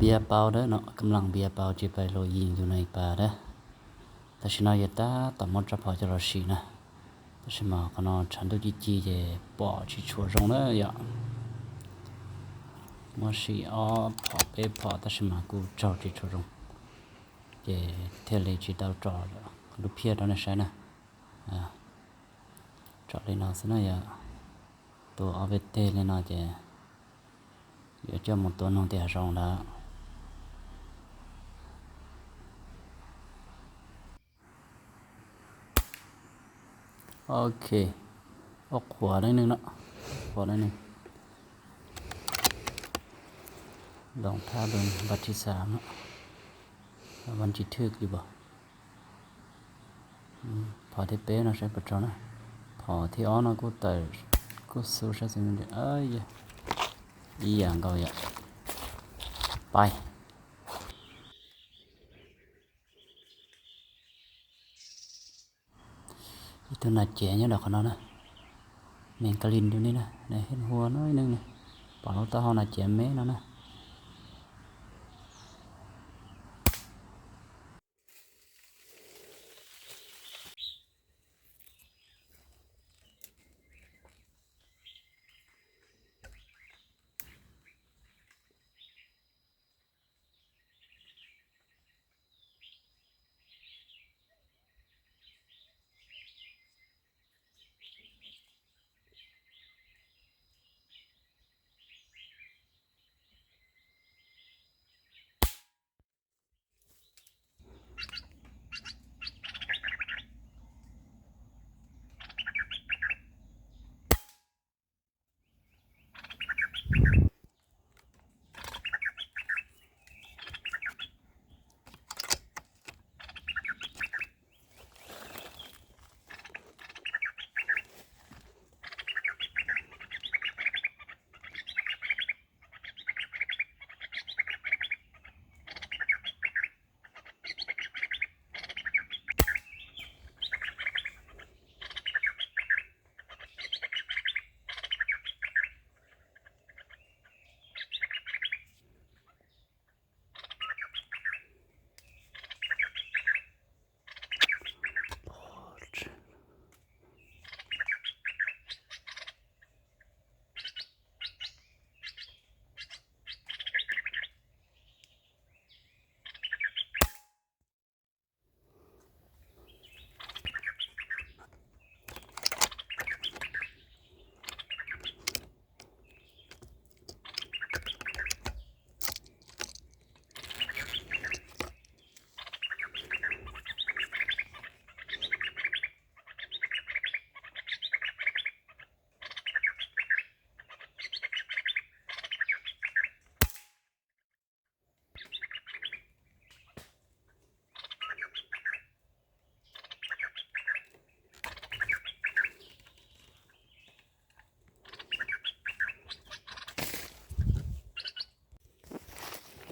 Npias paus dawb no, kab lam npias paus ces pais los yim yus no ib pas dawb. Tam sim no yus tab tom muab rab phom coj los sim na. Tab sis mas qhov no tshav ntuj ci ci ces pom tsis tshua zoo na yom. Muab sim ob phom peb phom tab sis mas kuj tsaug tsis tshua zoo, ces thiaj li tsis tau tso lub phiaj rau nej saib na. Tso li no xwb na yom. Tua ob peb teg li no ces yuav coj mus tua noog tias zoo lawm. Ok, ob qhuav leej neeg no, qhuav leej neeg. Đồng Tháp Baptist no, Văn Chí Thư gì bò. Phom thib peb no saib puas tsaug na. Phom thib ob no kuj tawm, kuj xub saib xwb, ib yam nkaus yom. Pais. Ib tug nas cev nyob rau qhov no na. Neeg ka li ntu ni na, nws hej hua no ib neeg ni. Pom lub taub hau nas cev me no na.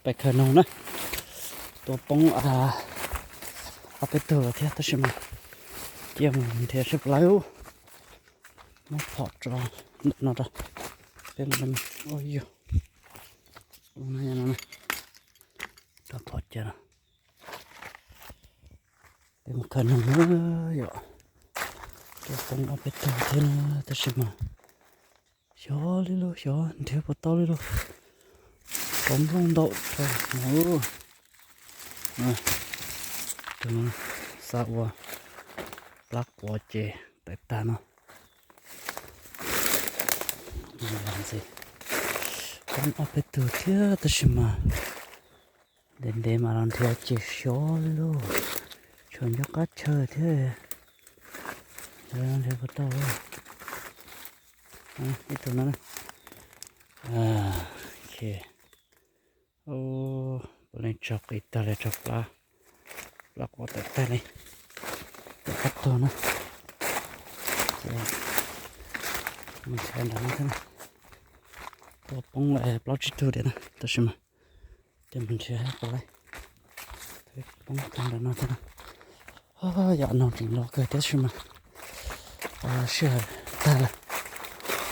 Pais khaws noog na. Tua poob ob peb tug lawm thiab tab sis mas cia mus nrhiav seb puas laib. Muab phom tso ntawm no rau peb mus, ua yog, rau phom cia no. Peb mus khaws noog na yom. Tua poob ob peb tug thiab na tab sis mas xyov li lauj, xyov nrhiav puas tau li lauj. Poob nplooj ntau tshaj no. Tus no xa ua plab quav ces tawv tag no. Ntxi, poob ob peb tug thiab tab sis mas ntev ntev mas los nrhiav ces xyov li lauj. Tshuav nco qab chaw thiab. Nrhiav puas tau ib tug no. Puav leej tsaug qis tag li, tsaug plab, plab quav tawm tag li. Tawm qab tuag na. Ces mus nrhiav nram no thiab na. Tua poob plaub tsib tug tiam na tab sis mas ces mus nrhiav puas laib. Poob tag nram no thiab na. Yam noog tseem los kawg thiab tab sis mas sij hawm tag lawm,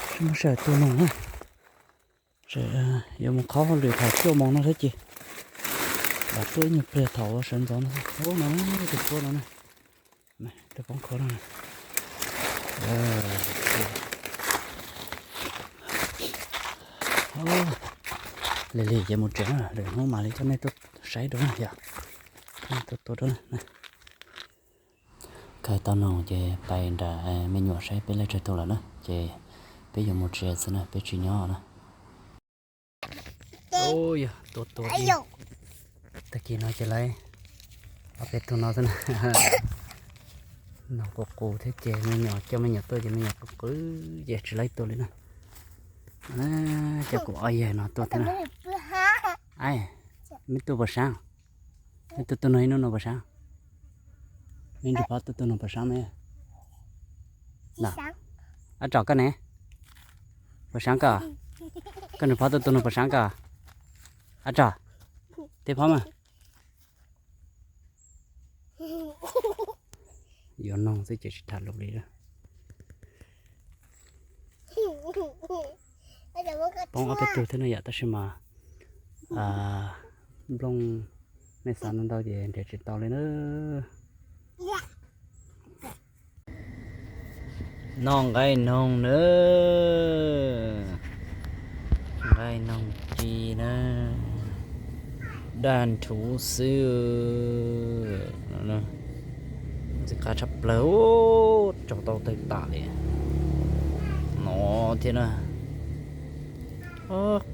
tsis muaj sij hawm tua noog na. Yuav mus qhov hauj lwm thaum cuaj moos no thiab ces Tuaj ib nyuag pliag thaum sawv ntxov no, tus tuaj no na, tus poob kho no. Lig lig ces mus tsev na, lwm hnub mam li coj nej tuaj saib dua na yom. Tuaj tua dua na. Kais tau noog ces pais nram me nyuam saib peb laj tsawg tug lawm na, ces peb yuav mus tsev xwb na, peb tsis nyob na. Ua yog tua tua, tag kis no ces lawv ob peb tug no xwb na. Noog qus qus thiab ces me nyuam coj me nyuam tuaj ces me nyuam qus qus ces tsis laib tua li na. Cov kuv ob yawg no tuaj thiab na. Meb tuaj puas sab? Meb tuaj tuaj noog ib hnub no puas sab? Meb nrug phob tuaj tuaj noog puas sab me? Ab tso koj ne, puas sab koj? Koj nrug phob tuaj tuaj noog puas sab koj? Ab tso, tib phob mas. Yuav noog xwb ces tsis tham lus li. Poob ob peb tug thiab no yom, tab sis mas nplooj nej xav ntau ntau ces nrhiav tsis tau li na. Noj nqaij noog na, nqaij noog ci na, daj nrhuv xwb. Ntxim qab tshaj plaws, tsaus tau tawg tas li no thiab na.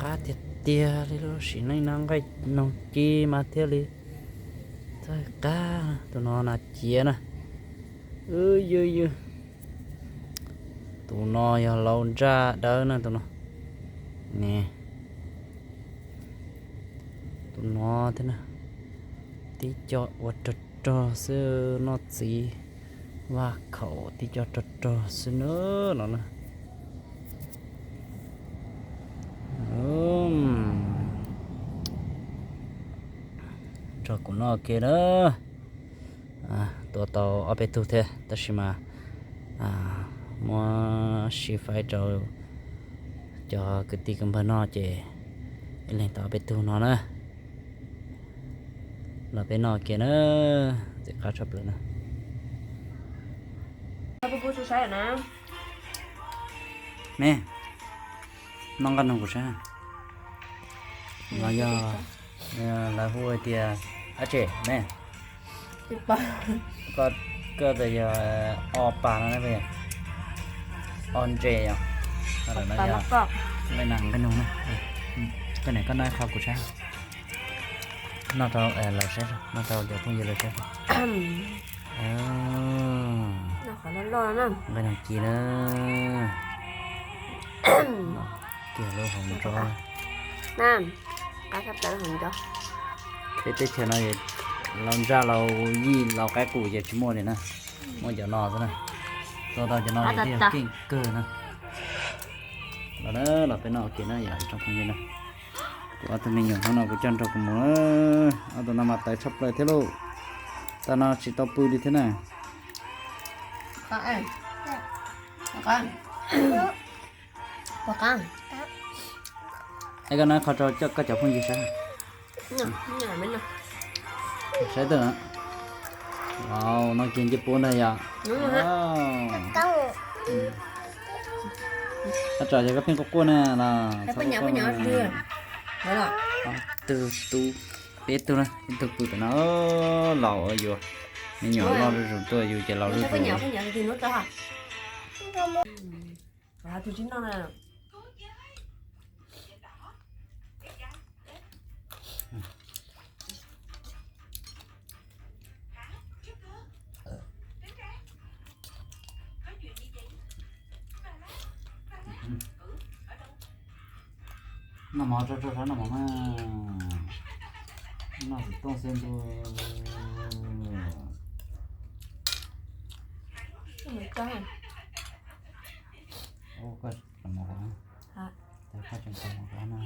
Qab tiag tiag li, lub sim neej no nqaij noog ci mas thiaj li txawj qab. Tus no nas ciav na. Ywg ywg, tus no yog laus ntsaj dawb na tus no. Ne, tus no thiab na, tib co ua rog rog xwb, noj txiv vaj khaum tib co rog rog xwb na no na. Nrog kuv noj ke na. Tua tau ob peb tug thiab tab sis mas muab sib faib rau cov kwv tij kwv npawg noj ces ib leeg tau ob peb tug no na. Los peb noj kiag na, ntxim qab tshaj plaws na. Me, noj nqaij noog kuv saib. Los yog lawv hu hais tias ab tsem me. Koj, koj tas yog o pas no, o ntses yom. Lawm no yog nqaij noog na. Koj niam koj noj ib qho kuv saib. Noj rau lawv saib, noj rau cov phooj ywg lawv saib. Nqaij noog ci na. Kiag lub hauv nrob. Peb teb chaws no laus ntsaj laus yij laus qaib qus ces tsis muaj li na. Muaj cov no xwb na. Tua tau cov no ces twb yog keej kawg na. Los na, los peb noj ua ke na yom tsoom phooj ywg na. Kuv ob tug me nyuam hnub no kuv coj nrog kuv mus na. Ob tug no mas tawv tshaj plaws thiab lauj. Tag no tsis tau pw li thiab na. Es koj noj qho rau koj cov phooj ywg saib. Saib tawm na. Wow, no kiag ncej puab ntag yom. Koj tsam yog koj pheej quaj quaj na los. Tug tub, peb tug na, ib tug pw pem no, laus yuav me nyuam loj zuj zus tuaj, yus ces laus zuj zus. Noj mov tso tso sab noj mov na. Noj xwm tooj xwb ntuj. Ua koj tso mov qab, koj tso mov qab na.